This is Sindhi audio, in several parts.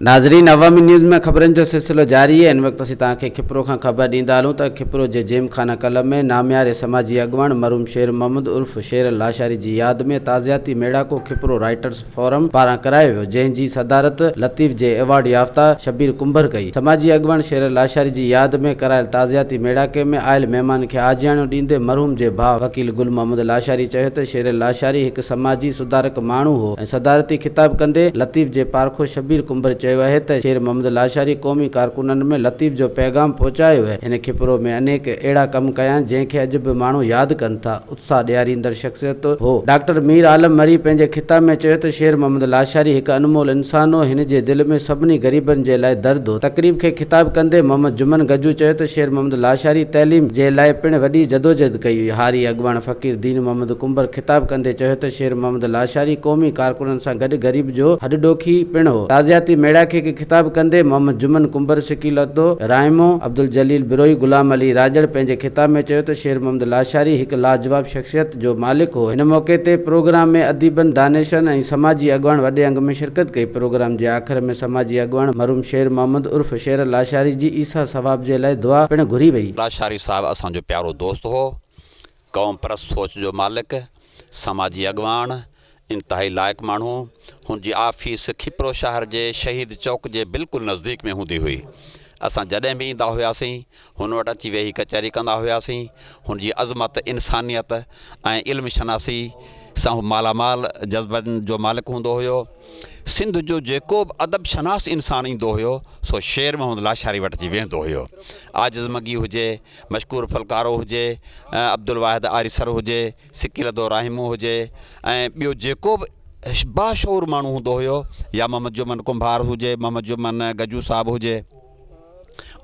ناظرين عوامي نيوز ۾ خبرن جو سلسلو جاري آهي ان وقت اسين توهان کي کپرو کان خبر ڏيندا هلون ته کپرو جي جيم خانه ڪلب ۾ نامياري سماجي اڳواڻ مرحوم شير محمد عرف شير لاشاري جي ياد ۾ تعزياتي ميڙاڪو کپرو رائٽرس فورم پاران ڪرايو ويو جنهن جي صدارت لطيف جي ايوارڊ يافته شبير ڪنڀر ڪئي. سماجي اڳواڻ شير لاشاري جي ياد ۾ ڪرايل تعزياتي ميڙاڪي ۾ آيل مهمان کي آجياڻو ڏيندي مرحوم جي ڀاء وڪيل گل محمد لاشاري چيو ته شير لاشاري هڪ سماجي سڌارڪ ماڻهو هو ۽ صدارتي خطاب ڪندي لطيف جي پارکو شبير ڪنڀر چيو اهي ته شير محمد لاشاري قومي ڪارڪنن ۾ لطيف جو پيغام پهچايو اهي. هن کپرو ۾ انيڪ اهڙا ڪم ڪيا جنهن کي اڄ به ماڻهو ياد ڪن ٿا. اتساهه ڏياريندڙ شخصيت هو. ڊاڪٽر مير عالم مري پنهنجي خطاب ۾ چيو ته شير محمد لاشاري هڪ انمول انسان هو. هن جي دل ۾ سڀني غريبن جي لاء درد هو. تقريب کي خطاب ڪندي محمد جمن گجو چيو ته شير محمد لاشاري تعليم جي لاء پڻ وڏي جدوجهد ڪئي هئي. هاري اڳواڻ فقير دين محمد ڪنڀر خطاب ڪندي چيو ته شير محمد لاشاري قومي ڪارڪنن سان گڏ غريب جو هڏ ڏوکي پڻ هو. تعزياتي ميڙاڪي کي خطاب ڪندي محمد جمن ڪنڀر، سڪيلتو رائمو، عبدالجليل بروهي، غلام علي راڄڙ پنهنجي خطاب ۾ چيو ته شير محمد لاشاري هڪ لاجواب شخصيت جو مالڪ هو. هن موقعي تي پروگرام ۾ اديبن، دانشورن ۽ سماجي اڳواڻ وڏي انگ ۾ شرڪت ڪئي. پروگرام جي آخر ۾ سماجي اڳواڻ مرحوم شير محمد عرف شير لاشاري جي عيسيٰ ثواب جي لاء دعا پڻ گهري وئي. لاشاري صاحب اسان جو پيارو دوست هو. قوم پرست سوچ جو مالڪ، سماجي اڳواڻ، انتهائي لائق ماڻهو، هن جي آفيس کپرو شهر جي شهيد چوڪ جي بلڪل نزديڪ ۾ هوندي هئي. اسان جڏهن به ايندا هياسين، هن وٽ اچي ويهي ڪچهري ڪندا هياسين. هن جي عظمت، انسانيت ۽ علم شناسي سان هو مالا مال جذبن جو مالڪ هوندو هيو. سنڌ جو جيڪو به ادب شناس انسان ايندو هيو، سو شير محمد لاشاري وٽ اچي ويهندو هيو. عاجز منگي هجي، مشڪور ڦلڪارو هجي، عبدالواحد آريسر هجي، سڪيلڌو راهيمو هجي ۽ ٻيو جيڪو به باشعور ماڻهو هوندو هيو يا محمد جمن ڪنڀار هجي، محمد جمن گجو صاحب هجي،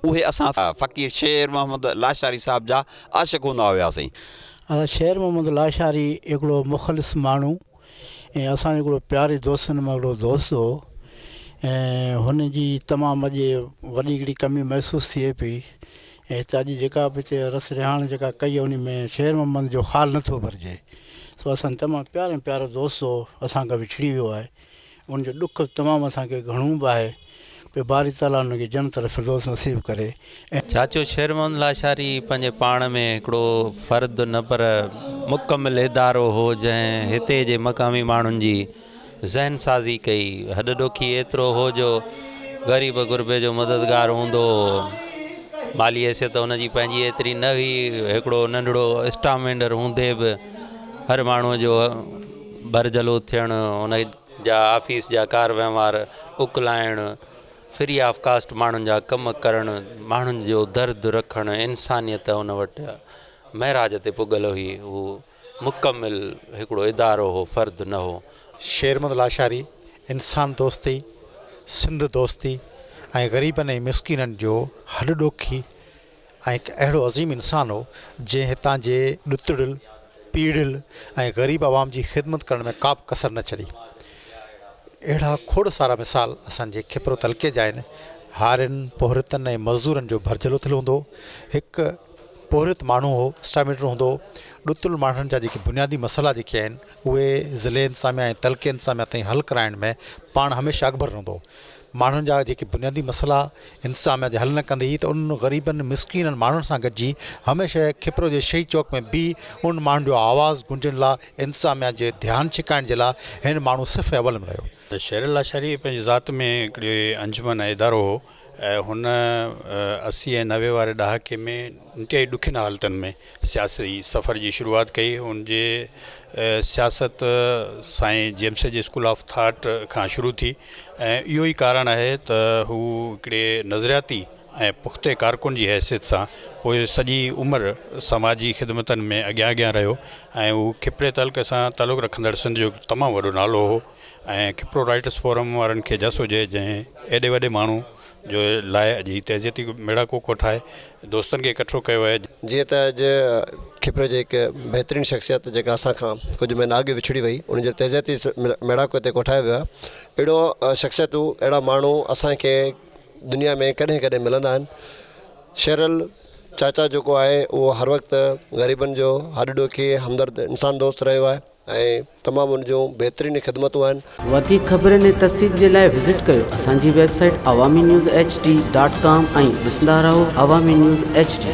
اهي اسان فقير شير محمد لاشاري صاحب جا عاشق هوندا هياسين. ادا شير محمد لاشاري هڪڙو مخلص ماڻهو ۽ اسان جو هڪڙو پياري دوستن مان هڪڙو دوست هو ۽ هن جي تمام اڄ وڏي هڪڙي ڪمي محسوس ٿئي پئي ۽ هت اڄ جيڪا به هتي رس رهاڻ جيڪا ڪئي ان ۾ شير محمد جو خال نٿو ڀرجي سو اسان تمام پياري ۾ پيارو دوست هو اسان کان وڇڙي ويو آهي ان جو ڏک تمام اسان کي گهڻو به آهي پوء باري تعاليٰ ان کي جنت الفردوس نصيب ڪري ۽. چاچو شير محمد لاشاري پنهنجي پاڻ ۾ هڪڙو فرد نه پر مڪمل ادارو هو جنهن هتي جي مقامي ماڻهن جي ذهن سازي ڪئي. هڏ ڏوکي ايترو هو جو غريب غربي جو مددگار هوندو هو. مالي حيثيت هن جي پنهنجي ايتري نه هئي. هڪڙو ننڍڙو اسٽامينڊر هوندي به هر ماڻهوء جو ڀرجهلو ٿيڻ، ان جا آفيس جا ڪار وهنوار اڪلائڻ، فري آف ڪاسٽ ماڻهن جا ڪم ڪرڻ، ماڻهن جو درد رکڻ، انسانيت ان وٽ معراج تي پڳل هئي، هو مڪمل هڪڙو ادارو هو، فرد نه هو. شير محمد لاشاري انسان دوستي، سنڌ دوستي ۽ غريبن ۽ مسڪينن جو هڏ ڏوکي ۽ هڪ اهڙو عظيم انسان هو، جنهن هتان جي ڏتڙيل، پيڙهيل ۽ غريب عوام جي خدمت ڪرڻ ۾ ڪابه ڪسر نه ڇڏي. اهڙا کوڙ سارا مثال اسان جي کپرو تعلقي جا آهن. هارين، پورهيتن ۽ مزدورن جو ڀرجهلو ٿيل هوندو هو. هڪ پورهيت ماڻهو هو، اسٽاميٽر هوندو هو. ڏتڙيل ماڻهن جا جيڪي بنيادي مسئلا جيڪي آهن، اهي ضلعي انتظاميا ۽ تعلقي انتظاميا تائين حل ڪرائڻ ۾ پاڻ هميشه اڳڀر رهندو هو. ماڻهن جا جيڪي بنيادي مسئلا انتظاميا جي حل نه ڪندي هئي ته انهن غريبن مسڪينن ماڻهن سان گڏجي هميشه کپرو جي شهيد چوڪ ۾ بيهي انهن ماڻهن جو آواز گونجڻ لا انتظاميا جي ڌيان ڇڪائڻ جي لا هن ماڻهو صف اول ۾ رهيو. شير الله شريف پنهنجي ذات ۾ هڪڙي انجمن ۽ ادارو هو ۽ هن 80 ۽ 90 واري ڏهاڪي ۾ انتهائي ڏکين حالتن ۾ سياسي سفر جي شروعات ڪئي. هن جي سياست سائين جي ايم سيد جي اسڪول آف ٿاٽ کان شروع ٿي ۽ اهو ئي ڪارڻ آهي ته هو هڪڙي نظرياتي ۽ پختي ڪارڪن جي حيثيت سان پوء سڄي عمر سماجي خدمتن ۾ اڳيان اڳيان رهيو ۽ هو کپري تعلقي سان تعلق رکندڙ سنڌ جو هڪ تمام وڏو نالو هو ۽ کپرو رائٽرس فورم وارن کي جس هجي جنهن ايڏي وڏي ماڻهو جو لاء اڄ هي تعزيتي ميڙاڪو ڪوٺائي دوستن کي اڪٺو ڪيو آهي. جيئن ته اڄ کپري جي هڪ بهترين شخصيت جيڪا اسان کان ڪجهه مهينا اڳ وڇڙي وئي ان جو تعزيتي ميڙاڪو هتي ڪوٺايو ويو آهي. اهڙو شخصيتون اهڙا ماڻهو اسان کي دنيا ۾ ڪڏهن ڪڏهن ملندا آهن. شيرل چاچا جيڪو آهي اهو هر وقت غريبن جو هڏ ڏوکي همدرد انسان دوست رهيو آهي. ۽ تمام ان جون بهترين خدمتون آهن. وڌيڪ خبرن ۽ تفصيل جي لاء وزٽ ڪيو اسان جي website Awami news H D dot com ۽ ڏسندا رهو عوامي نيوز ايڇ ڊي.